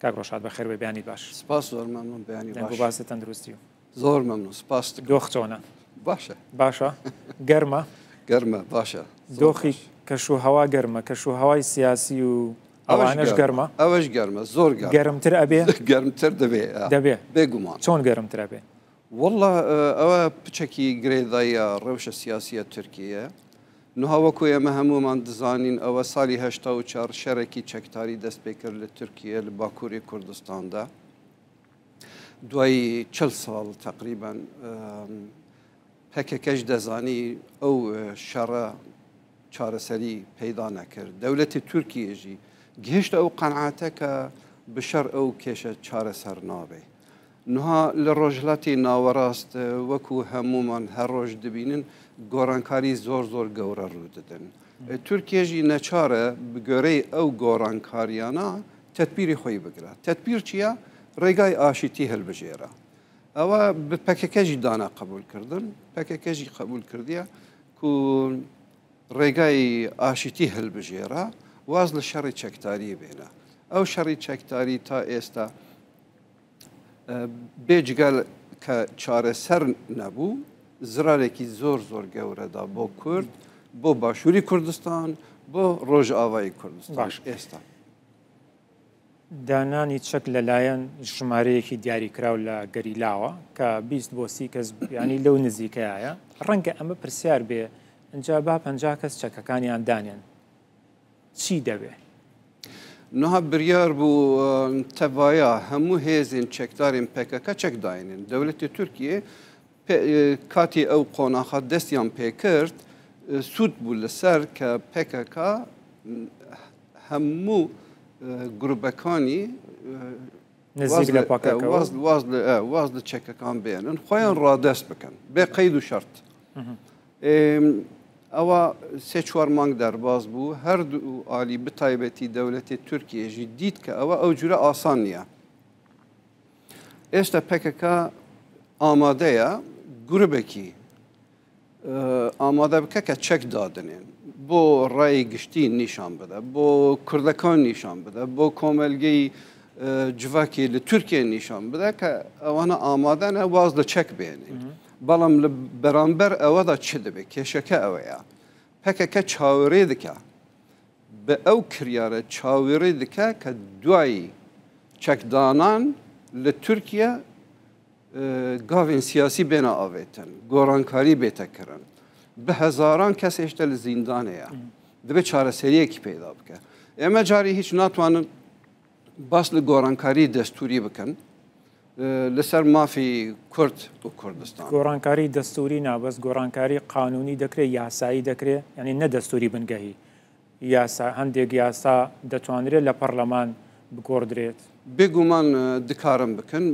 کاک ڕۆژهات بەخێر بێ بەیانیت باش. سپاس زۆر مەمنون بەیانی دەنگ و باش. باسی تەندروستی و. زۆر مەمنون سپاس دکەم. دۆخ چۆنە؟ باشە. باشە؟ گەرمە؟ گەرمە باشە. زۆر دۆخی باش. کەش و هەوا گەرمە، کەش و هەوای سیاسی و ئەوەش ئەوانەش گەرمە گەرمە؟ ئەوەش گەرمە زۆر گەرمە. گەرمتر ئەبێ؟ گەرمتر دەبێ دەبێ. بێگومان. چۆن گەرمتر ئەبێ؟ وەڵا ئەوە پچەکی گرێدایە ڕەوشە سیاسیە تورکیە. نها وەکو ئێمە هەموومان دەزانین ئەوە ساڵی 84 شەڕێکی چەکداری دەست پێکرد لە تورکیە لە باکووری کوردستاندا. دوای 40 ساڵ تقریبا پەکەکەش دەزانی ئەو شەڕە چارەسەری پەیدا نەکرد. دەولەتی تورکیەژی گهشت ئەو قەنعاتە کە بە شەڕ ئەو کێشە چارەسەر نابێ. نها لە ڕۆژهەڵاتی ناوەڕاست وەکو هەموومان هەر ڕۆژ دەبینن گۆڕانکاری زۆر زۆر گەورە ڕوو دەدەن. تورکیەژی نەچارە بگۆرەی ئەو گۆڕانکاریانە تەدبیری خۆی بگرە. تەدبیر چییە؟ ڕێگای ئاشتی هەلبژێرە. ئەوە بە پەکەکەژی دانا قبول کردن، پەکەکەژی قبول کردیە کو ڕێگای ئاشتی هەلبژێرە، واز لە شەڕی چەکداری بێنە. ئەو شەڕی چەکداری تا ئێستا بێجگە کە چارەسەر نەبوو زرارێکی زۆر زۆر گەورەدا بۆ کورد، بۆ باشووری کوردستان، بۆ ڕۆژئاوای کوردستان باش. ئێستا. دانانی چەک لەلایەن ژمارەیەکی دیاریکراو لە گەریلاوە کە 20 بۆ 30 کەس ینی لەو نزیکەیە، ڕەنگە ئەمە پرسیار بێ ئینجا با 50 کەس چەکەکانیان دانێن چی دەبێ؟ نها بریار بوو تەڤایا هەموو هێزên چەکدارên پەکەکە چەک داینن. دەولەتی تورکیە کاتی ئەو قۆناخە دەستیان پێکرد سوود بوو لەسەر کە پەکەکە هەموو گروپەکانی نزیک لە پەکەکەوە واز لە چەکەکان بێنن، خۆیان ڕادەست بکەن بێ قەید و شەرت. ئەوە سێ چوار مانگ دەرباز بوو، هەردوو ئالی بتایبەتی دەولەتی تورکیەژی دیت کە ئەوە ئەو جورە ئاسان نییە. ئێستا پەکەکە ئامادەیە گروپێکی ئامادە بکە کە چەک دادنێن بۆ ڕای گشتی نیشان بدە، بۆ کوردەکان نیشان بدە، بۆ کۆمەلگەی جڤاکی لە تورکیا نیشان بدە کە ئەوانە ئامادەنە واز لە چەک بێنین. بەڵام لە بەرامبەر ئەوەدا چ دەبێت؟ کێشەکە ئەوەیە پەکەکە چاوەڕێ دکە بە ئەو کریارە چاوەڕێ دکە کە دوای چەکدانان لە تورکیا گاوێن سیاسی بێنە ئاوێتن، گۆڕانکاری بێتەکردن. بە هەزاران کەس هێشتا لە زیندانەیە، دەبێت چارەسەریەکی پەیدا بکە. ئێمە جاری هیچ ناتوانن باس لە گۆڕانکاری دەستوری بکەن لەسەر مافی کورد و کوردستان. گۆڕانکاری دەستوری نابەست گۆڕانکاری قانونی دەکرێت، یاسایی دەکرێت، یعنی نە دەستوری بنگەهی. یاسا، هەندێک یاسا دەتوانرێت لە پەرلەمان بگۆڕدرێت. بێگومان دکارم بکەن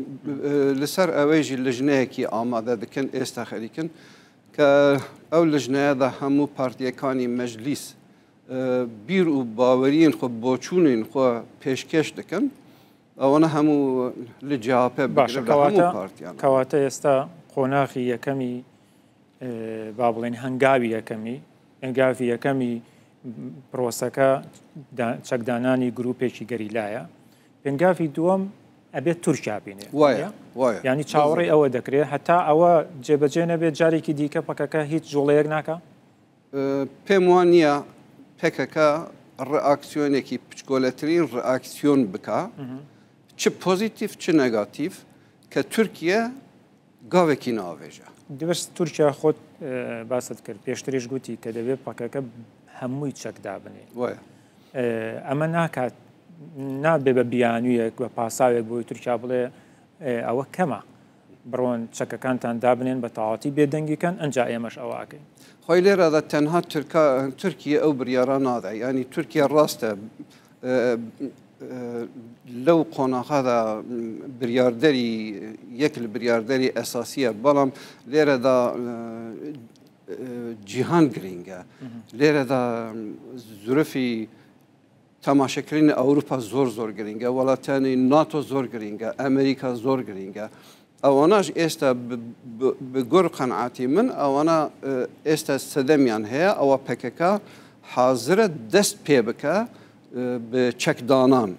لەسەر ئەوەیژی لژنەیەکی ئامادە دەکەن ئێستا خەریکن کە ئەو لژنەیەدا هەموو پارتیەکانی مەجلیس بیر و باوەریین خۆ بۆچوونین خۆ پێشکێش دەکەن. ئەوانە هەموو لە جیاپە باشە. بگرە لە هەموو پارتیان. کەواتە ئێستا قۆناغی یەکەمی با بڵێن هەنگاوی یەکەمی هەنگاوی یەکەمی پرۆسەکە چەکدانانی گروپێکی گەریلایە. پێنگاوی دووەم ئەبێت تورکیا بینێ. وایە وایە. یعنی چاوەڕێی ئەوە دەکرێت هەتا ئەوە جێبەجێ نەبێت جارێکی دیکە پەکەکە هیچ جوڵەیەک ناکە؟ پێم وان نییە پەکەکە ڕئاکسیۆنێکی پچکۆلەترین ڕئاکسیۆن بکە، چ پۆزیتیف چ نەگاتیف، کە تورکیە گاوێکی ناوێژە. دەبێت تورکیا خۆت باست کرد پێشتریش گوتی کە دەبێت پەکەکە هەمووی چەک دابنێ. وایە. ئەمە ناکات، نابێ بە بیانوویەک بە پاساوێک بۆی تورکیا بڵێ ئەوە کەمە، بڕۆن چەکەکانتان دابنێن بە تەواوەتی بێدەنگیکەن ئەنجا ئێمەش ئەوە ئەکەین. خۆی لێرەدا تەنها تورکیا ئەو بریارە نادا، ینی تورکیا ڕاستە لەو قۆناغەدا بریاردەری یەک لە بریاردەری ئەساسیە، بەڵام لێرەدا جیهان گرنگە، لێرەدا زورفی تەماشاکردنی ئەوروپا زۆر زۆر گرنگە، وڵاتانی ناتۆ زۆر گرنگە، ئەمریکا زۆر گرنگە. ئەوانەش ئێستا بە گۆر قەنعاتی من ئەوانە ئێستا سەدەمیان هەیە ئەوە پەکەکە حازرە دەست پێ بکە بە چەکدانان.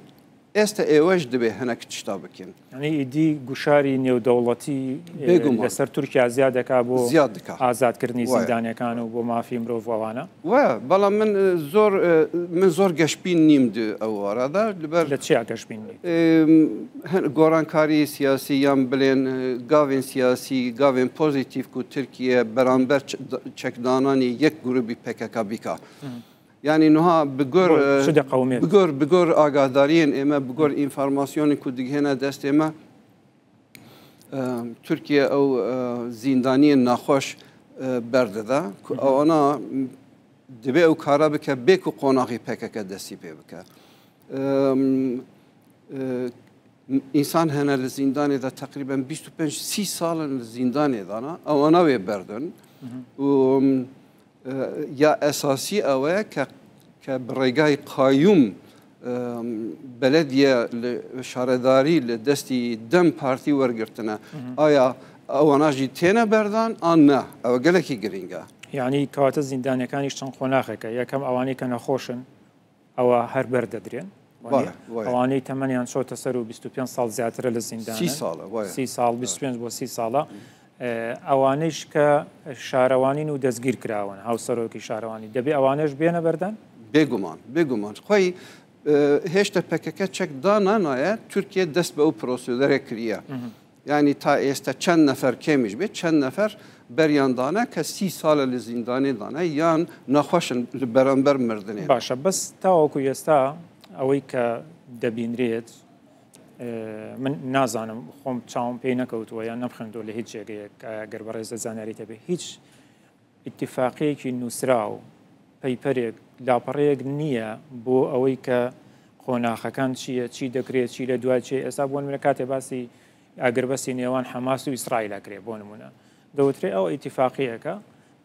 ئێستا ئێوەش دەبێ هەنەک تشتا بکەن. یانی ئیدی گوشاری نێودەوڵەتی بێگومان. لەسەر تورکیا زیاد دەکا بۆ زیاد دەکا. ئازادکردنی وایە. زیندانیەکان و بۆ مافی مرۆڤ و ئەوانە. وایە، بەڵام من زۆر من زۆر گەشبین نیم د ئەو وارەدا لەبەر لە چیا گەشبین نیت؟ هەن گۆڕانکاری سیاسی یان بلێن گاڤێن سیاسی گاڤێن پۆزیتیڤ کو تورکیە بەرامبەر چەکدانانی یەک گروبی پەکەکە بیکا. یانی نها بگۆر چ دەقەومێت؟ بگۆر بگۆر ئاگاداریێن ئێمە بگۆر ئینفارماسیۆنی کو دگهێنە دەست ئێمە تورکیە ئەو زیندانیە ناخۆش بەردەدا ئەوانە دەبێ ئەو کارە بکە بێک و قۆناغی پەکەکە دەستی پێ بکە. ئینسان هەنە لە زیندانێدا تقریبا 25 سی ساڵن لە زیندانێدانا ئەوانە وێ بەردن و یا ئەساسی ئەوەیە کە کە بە ڕێگای قایوم بەلەدیە لە شارەداری لە دەستی دەم پارتی وەرگرتنە ئایا ئەواناژی تێنە بەردان ئان نا ئەوە گەلێکی گرنگە. یعنی کەواتە زیندانیەکانیش چەند قۆناخێکە یەکەم ئەوانەی کە نەخۆشن ئەوە هەر بەردەدرێن ئەوانەی تەمەنیان چۆتە سەر و 25 ساڵ زیاترە لە زیندان ساڵە سی ساڵ 25 بۆ سی ساڵە ئەوانەیش کە شارەوانین و دەستگیر کراون هاوسەرۆکی شارەوانی دەبێ ئەوانەش بێنە بەردان؟ بێگومان بێگومان خۆی هێشتا پەکەکە چەک دانانایە تورکیە دەست بە ئەو پرۆسیدەرە کریە یانی تا ئێستا چەند نەفەر کێمیش بێت چەند نەفەر بەریان دانە کە سی ساڵە لە زیندانێ دانە یان نەخۆشن لە بەرامبەر مردنێ. باشە بەس تاوەکو ئێستا ئەوەی کە دەبینرێت من نازانم خۆم چاوم پێی نەکەوتووە یان نەمخوێندووە لە هیچ جێگەیەک گەر بەڕێزت زانیاریت هەبێ هیچ ئیتیفاقیەکی نووسراو پەیپەرێک لاپەڕەیەک نییە بۆ ئەوەی کە قۆناخەکان چییە چی دەکرێت چی لە دوای چێ ئێستا بۆ نمونە کاتێ باسی ئاگربەستی نێوان حەماس و ئیسرائیل ئەکرێ بۆ نمونە دەوترێ ئەو ئیتیفاقیەکە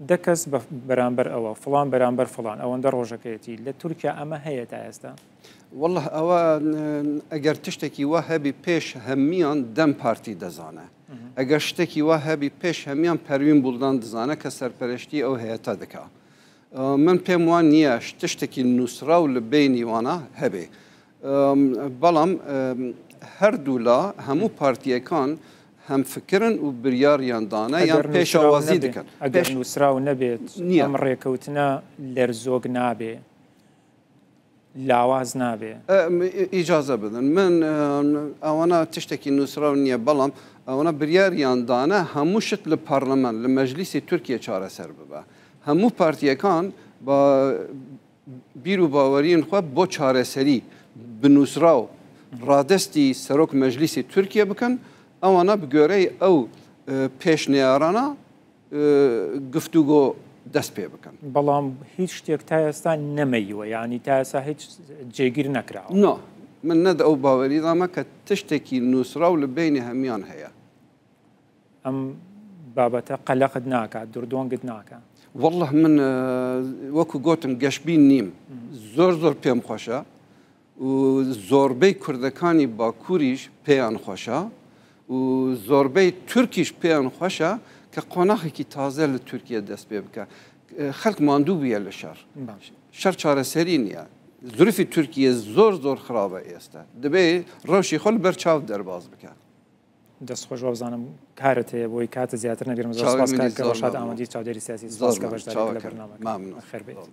دە کەس بە بەرامبەر ئەوە فڵان بەرامبەر فڵان ئەوەندە ڕۆژەکەیەتی لە تورکیا ئەمە هەیە تا ئێستا؟ واللە ئەوە ئەگەر تشتێکی وا هەبی پێش هەمیان دەم پارتی دەزانە ئەگەر شتێکی وا هەبی پێش هەمیان پەروین بوڵدان دەزانە کە سەرپەرشتی ئەو هەیەتە دەکا من پێم وان نییە شتێکی نووسراو لە بینی وانە هەبێ بەڵام هەردوولا هەموو پارتیەکان هەمفکرن و بریاریان دانە یان پێشوازی دەکەن. ئەگەر نووسراو نەبێت نییە. ئەم ڕێکەوتنە لەرزۆک نابێ، لاواز نابێ؟ ئیجازە بدەن من ئەوانە تشتێکی نووسراو نییە، بەڵام ئەوانە بریاریان دانە هەموو شت لە پەرلەمان لە مەجلیسی تورکیە چارەسەر ببە. هەموو پارتیەکان بە بیر و باوەریین خۆ بۆ چارەسەری بنووسراو ڕادەستی سەرۆک مەجلیسی تورکیە بکەن، ئەوانە بگوێرەی ئەو پێشنیارانە گفتوگۆ دەست پێ بکەن. بەڵام هیچ شتێک تا ئێستا نەمەیوە، یانی تا ئێستا هیچ جێگیر نەکراوە. نا، من نە دە ئەو باوەریدامە کە تشتێکی نووسراو لە بەینی هەمیان هەیە. ئەم بابەتە قەلەقت ناکات، دردۆنگت ناکا؟ وەڵڵا من وەکو گۆتم گەشبین نیم، زۆر زۆر پێم خۆشە و زۆربەی کوردەکانی باکووریش پێیان خۆشە و زۆربەی تورکیش پێیان خۆشە کە قۆناخێکی تازە لە تورکیە دەست پێ بکە. خەڵک ماندوو بووە لە شەڕ. شەڕ چارەسەری نییە. زروفی تورکیە زۆر زۆر خراپە ئێستا. دەبێ ڕەوشی خۆ لەبەر چاو دەرباز بکە. دەست خۆش وابزانم کارت هەیە بۆی کاتت زیاتر نەگرم. زۆر چاوی سپاس منی کاک زۆر ڕەشاد مەمنون. ئامەدی چاودێری سیاسی زۆر سپاس کە مەمنون. بەشداریت لە چاوەکەم. بەرنامەکە. مەمنون. خێر بێیت.